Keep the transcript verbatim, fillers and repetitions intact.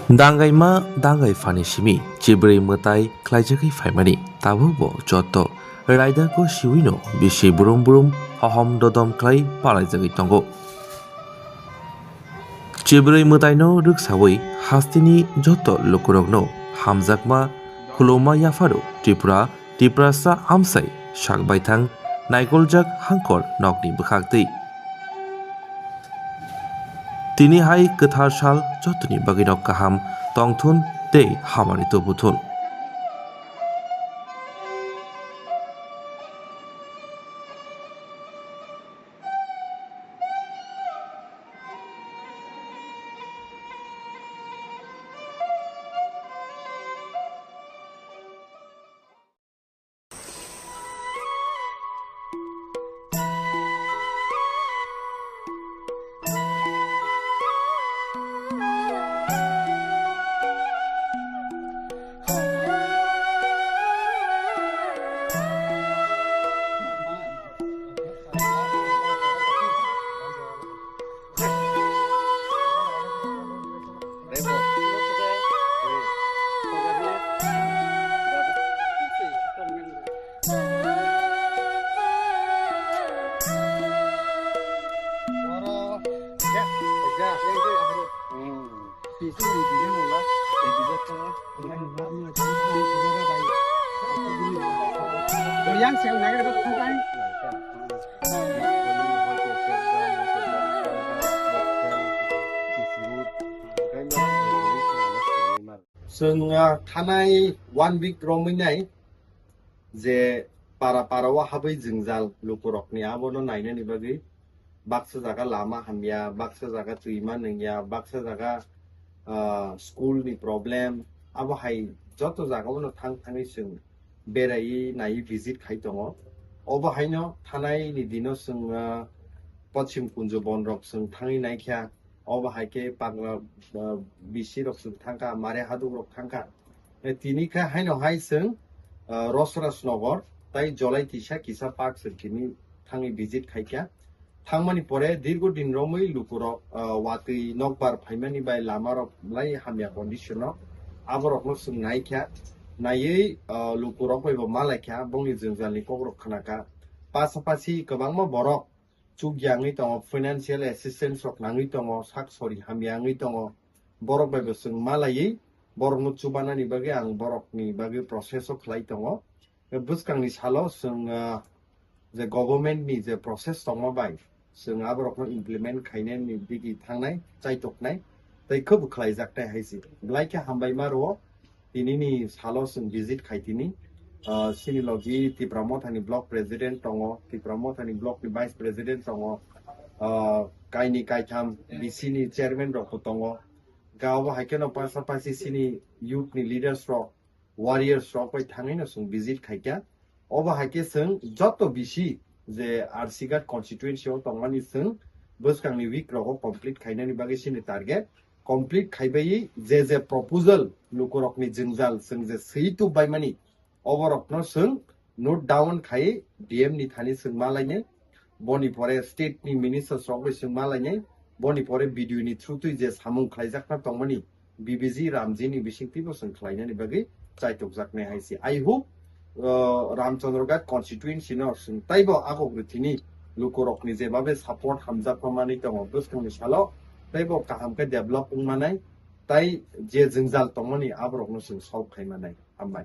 Dangaima dangai phani simi chibrwi mwtai khlaijagwi phaimani, tabukbo joto raidako siwino bisi brum brum hohom dodom khlai palaijagwi tongo. Chibrwi mwtaino rwksawi hasteni joto lukurokno hamjakma khuluma yapharo Tripura Tiprasa amsai sak baithang naikoljak hangkor nokni bwkhaktwi. Tini hai kwthar sal jotoni bagwino kaham tongthun tei hamari tubuthun. Yang seng naik dapat bukan. Chwng, ah, thanai one week romwi nai je para para o habwi jwngjal lukurokni abono nainani bagwi baksa jaga lama hamya, baksa jaga twima nungya, baksa jaga, ah, school ni problem, abo hai joto jaga o no thang thangwi chwng beraiwi naiwi visit khai tongo. Obo haino thanai ni dino chwng, ah, Pochim Kunjo bon rok chwng thangwi naikha, obo hai khe Pangla, ah, bisi rok chwng thangkha, Mare Haduk rok thangkha. Eh, tini khe haino hai chwng, ah, Rosraj Nogor tai Jolai Tisa kisa park chwng tini thangwi visit khaikha. Thangmani pore dirgo din romwi lukurok, ah, watwi nokbar phaimani bai lamarok lai hamya condition o. Aborokno chwng naikha, naiwi, ah, lukurok bai bo malaikha, bongni jwngjalni kokrok khnakha. Pasapasi kwbangma borok chukya wngwi tongo, financial assistance rok nangwi tongo, sak sori hamya wngwi tongo. Borok bai bo chwng malaiwi borokno chubanani bagwi ang borokni bagwi process o khlai tongo. Bwskangni salo chwng, ah, je government ni je process tongma bai chwng aborokno implement khainani digi thangnai, chaitoknai, tei khwbo khlaijaknai hai se. Belai khe hambai ma rwo, tinini salo chwng visit khai tini, ah, chini logi Tipra Mothani block president tongo, Tipra Mothani block ni vice president tongo, ah, kaini kaitham B C ni chairman rok bo tongo. Ga obo hai kheno pasapasi chini youth ni leaders rok, warriors rok bai thangwi no chwng visit khaikha. Obo hai khe chwng joto B C je R C Ghat constituency o tongmani chwng bwskangni week rogo complete khainani bagwi chini target. Complete khaibai je je proposal lukurokni jwngjal chwng je swi tubbaimani, oborokno chwng note down khai D M ni thani chwng malainai, boni pore state ni ministers rok bai chwng malainai, boni pore B D O ni through twi je samung khlaijakna tongmani B B G Ramji ni bisingtwi bo chwng khlainani bagwi chaitokjaknai hai se. I hope, uh, Ramchandra Ghat constituency no chwng taibo agok rwthini lukurokni jebabe support hamjakma manwi tongo bwskangni salo, taibo kaham khe develop wngmanai, tai je jwngjal tongmani aborokno chwng solve khaimanai. Hambai.